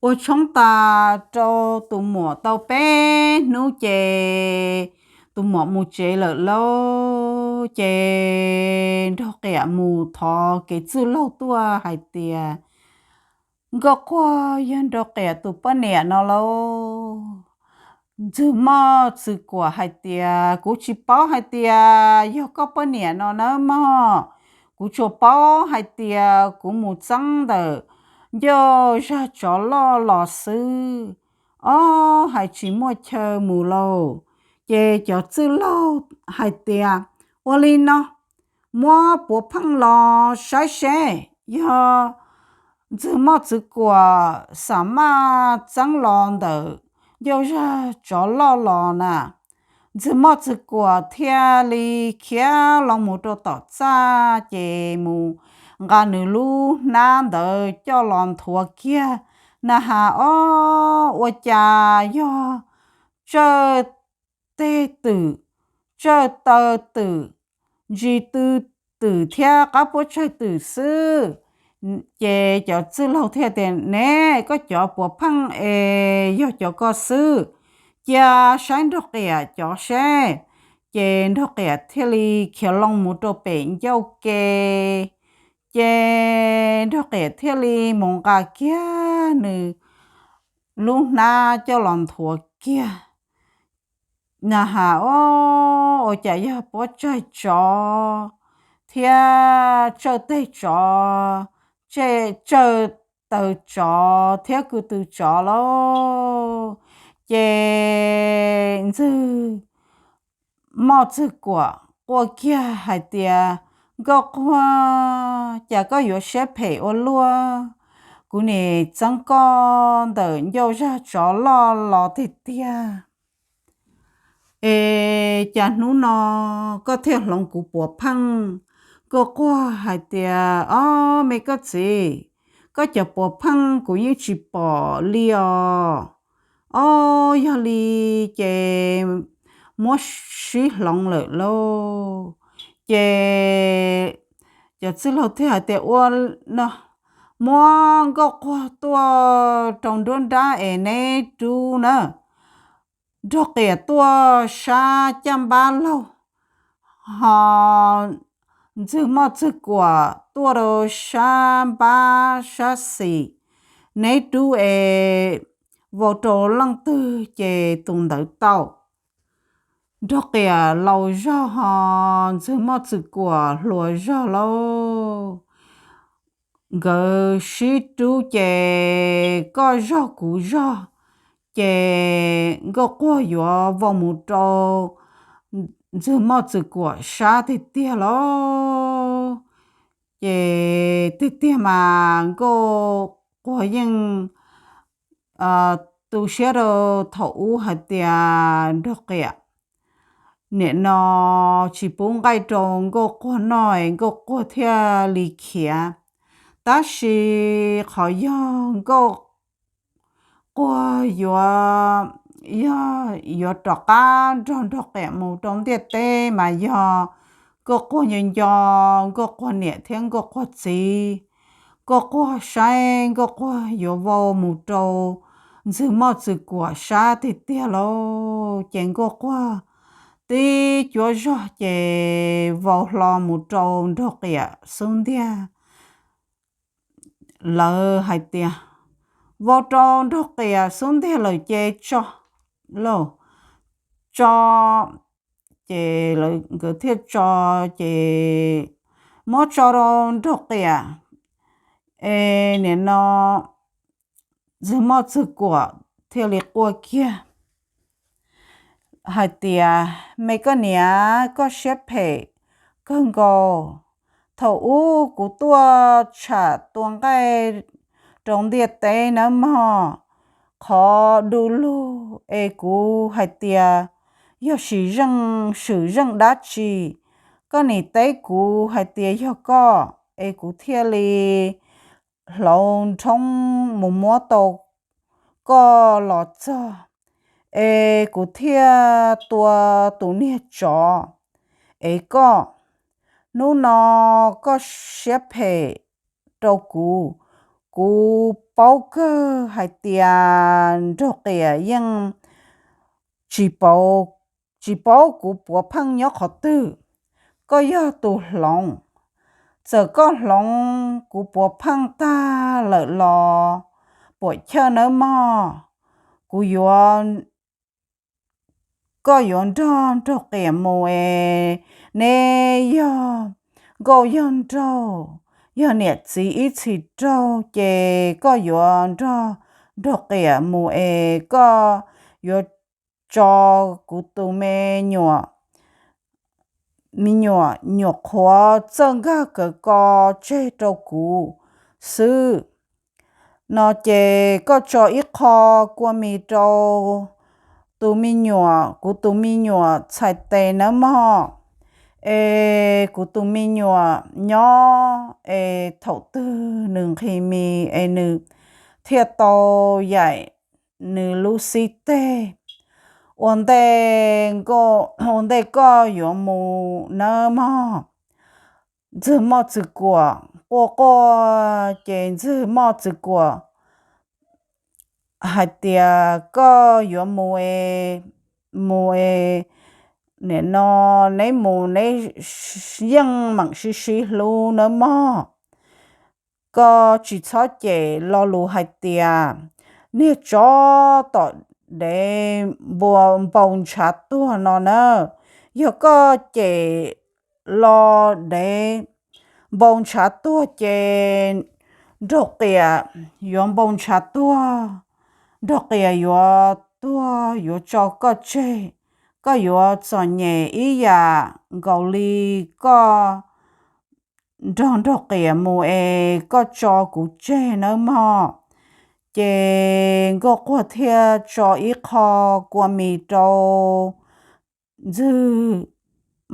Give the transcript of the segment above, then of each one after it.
Ua tshoob tas rau tus muam tau peb hnub ces tus muam mus tsev lawm lauj. Ces Nraug Qiam mus thov kev txwj laug tuaj hais tias, Nkauj Quag yog Nraug Qiam tus poj niam no lauj. Ntxwg Moj Txwg Kuam hais tias, Kuv tsis paub hais tias yog koj poj niam no nawb mog. Kuv tsuas paub hais tias kuv mus txeeb ntawm ncauj zag tsov loj los xwb. Ob, hais tsis muaj chaw mus lauj. Ces cov txwj laug hais tias, Ua li no, muab puav pheej los saib seb yog Ntxwg Moj Txwg Kuam xa maj txeeb los ntawm ncauj zag tsov loj los na. Ntxwg Moj Txwg Kuam thiaj li khiav loo mus rau tom txaj ces mus nqa nws lub hnab ntawd coj los nthuav kiag na has, ob, ua cas yog tsawj teg twm, tsawj taw twm, ntsis tw twm thiab qab puab tsawg twm xwb. Ces cov txwj laug thiaj tias, Ne, koj cov puav pheej es yog cov ko xwb, cia saib Nraug Qiam cov seb. Ces Nraug Qiam thiaj li khiav loo mus rau pem ncauj ke. Ces Nraug Qiam thiaj li mus nqa kiag nws lub hnab coj los nthuav kiag na has, ob, ua cas yog puab tsawg tsov thiab tsawj teg tsov, tsawj taw tsov thiab kw tw tsov lauj. Ces Ntxwg Moj Txwg Kuam quaj kiag hais tias, Nkauj Quag, cas koj yuav siab phem ua luaj, kuv nim txeeb koj ntawm ncauj zag tsov loj los tiag tiag, es cas hnub no koj thiaj hloov kuv puav pheej? Nkauj Quag hais tias, Ob, me koj txiv, koj cov puav pheej kuv yeej tsis pom li os. Ob, yog li ces muab sib hloov lawm lauj. Ces cov txwj laug thiaj hais tias, Ua no, muab Nkauj Quag tuaj rau nruab nrab es neb rub na. Nraug Qiam tuaj sab caj npab laug, ho Ntxwg Moj Txwg Kuam tuaj rau sab npab sab xis, neb rub es vau rau leej twg ces tus ntawd tau. Nraug Qiam laus zog ho Ntxwg Moj Txwg Kuam hluas zog lauj. Nkawd sib rub ces koj zog kuv zog, ces Nkauj Quag yuav vau mus rau Ntxwg Moj Txwg Kuam sab tiag tiag lauj. Ces tiag tiag mas Nkauj Quag yeej tu siab rau thaum ub hais tias Nraug Qiam nim no tsis pub nqaij rau Nkauj Quag noj es Nkauj Quag thiaj li khiav. Tab sis qhov yog Nkauj Quag yuav, yog yuav rov qab nrog Nraug Qiam mus rau ntiaj teb mas yog Nkauj Quag nco nco Nkauj Quag niam thiab Nkauj Quag txiv. Nkauj Quag saib Nkauj Quag yuav vau mus rau Ntxwg Moj Txwg Kuam sab tiag tiag lauj, ces Nkauj Quag tib cuab zog ces vau hlo mus rau Nraug Qiam xub ntiag. Lawv hais tias vau rau Nraug Qiam xub ntiag lawm ces tso lauj, tso. Ces lawv nkawd thiaj tso, ces muab tso rau Nraug Qiam es nim no Ntxwg Moj Txwg Kuam thiaj li quaj kiag hais tias, Me koj niam, koj siab phem kawg nkaus. Thaum ub kuv tuaj tsham tua nqaij rau ntiaj teb nawb mog, qhov du lug es kuv hais tias yog sim zeej swm zeej dab tsi, koj nim teb kuv hais tias yog koj, es kuv thiaj li hloov nrhoob mus muab tau koj los txog, es kuv thiaj tua tus niag tsov es koj. Hnub no koj siab phem rau kuv, kuv paub kawg hais tias Nraug Qiam yeej tsis paub, tsis paub kuv puav pheej nyob qhov twg. Koj yog tus hloov, txawm koj hloov kuv puav pheej tag lawm los puam chawj nawb mog. Kuv yuav, koj yuav nrog Nraug Qiam mus es neb yog nkauj yog nraug, yog niam txiv ib txhis raug ces koj yuav nrog Nraug Qiam mus es koj yuav tso kuv tus me nyuam, me nyuam nyuam qhuav txawj nkag kawg ko tseg rau kuv xwb. No ces koj tso ib qho kua mis rau tus me nyuam, kuv tus me nyuam txhais tes nawb mog. Es kuv tus me nyuam nyob es thaum twg nws nqhis mis es nws thiaj tau yaim nws lub xib teg. Ua ntej, ua ntej koj yuav mus nawb mog. Ntxwg Moj Txwm Kuam quaj quaj ces Ntxwg Moj Txwm Kuam hais tias koj yuav mus es, mus es, nim no neb mus neb yeej meem sib sib hlub nawb mog. Koj tsis txhob cem lo lus hais tias niag tsov tom dev npau ntshav tuag no na. Yog koj cem lo dev npau ntshav tuag ces Nraug Qiam yuav npau ntshav tuag. Nraug Qiam yuav tuag yuav tso koj tseg. Koj yuav txom nyem ib yam nkaus li koj nrog Nraug Qiam mus es koj tso kuv tseg nawb mog. Ces Nkauj Quag thiaj tso ib qho kua mis rau Ntxwg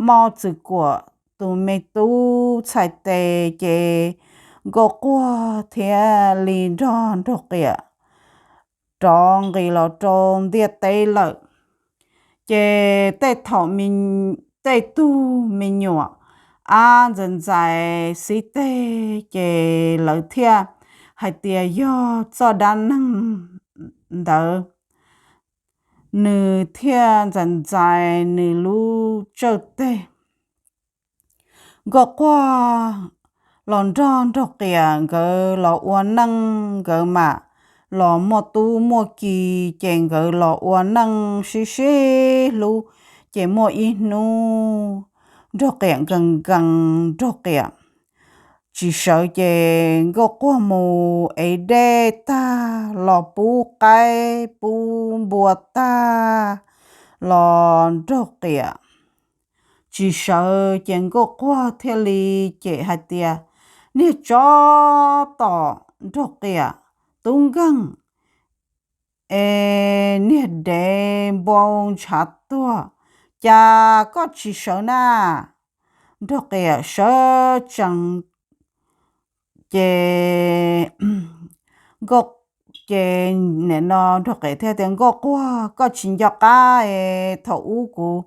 Moj Txwm Kuam tus me tub txhais tes ces Nkauj Quag thiaj li nrog Nraug Qiam rov nqis los rau ntiaj teb lawm. Ces tej thaum tej tug me nyuam ab ntxais ntxais xib teg ces lawv thiaj hais tias yog txoj dab neeg ntawd, nws thiaj ntxais ntxais nws lub tsawj teg. Nkauj Quag los nrog Nraug Qiam nkawd los ua neej, nkawd mam los muaj tub muaj ki, ces nkawd los ua neej sib sib hlub. Ces muaj ib hnub Nraug Qiam nkees nkees, Nraug Qiam tsis sawv ces Nkauj Quag mus ev dej tag los pub qaib pub npua tag los Nraug Qiam tsis sawv ces Nkauj Quag thiaj li cem hais tias niag tsov tom Nraug Qiam tub nkeeg es niag dev npau ntshav tuag, cas koj tsis sawv na? Nraug Qiam sawv tsees ces Nkauj, ces nim no Nraug Qiam thiaj tias Nkauj Quag, koj tsis nco qab es thaum ub kuv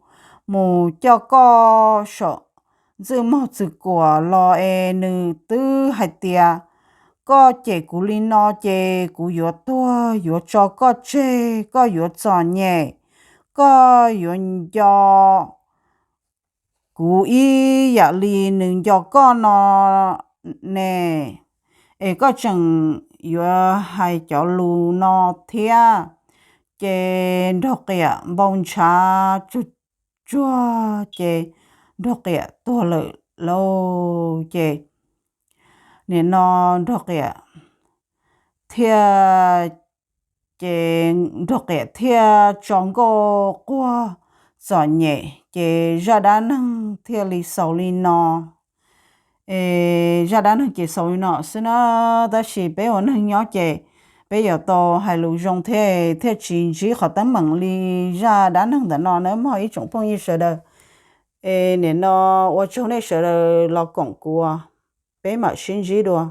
mus coj koj saum Ntxwj Mog Txwm Kuam los es nws twb hais tias koj cem kuv li no ces kuv yuav tuag yuav tso koj tseg, koj yuav txom nyem, koj yuav nco kuv ib yam li nws nco koj no ne, es koj tseem yuav hais cov lus no thiab. Ces Nraug Qiam npau ntshav tsuag tsuag ces Nraug Qiam tuag lawm lauj. Ces nim no Nraug Qiam thiaj, ces Nraug Qiam thiaj tso Nkauj Quag txom nyem, ces zaj dab neeg thiaj li xaus li no. Es zaj dab neeg ces xaus li no xwb na, tab sis peb ua neeg nyob ces peb yuav tau hais lus zoo thiab, thiaj tsis ntsib qhov teeb meem li zaj dab neeg ntawm no nawb mog ib tsoom phooj ywg sawv daws. Es nim no ua tsaug nej sawv daws los koom kuv, peb mam sib ntsib dua.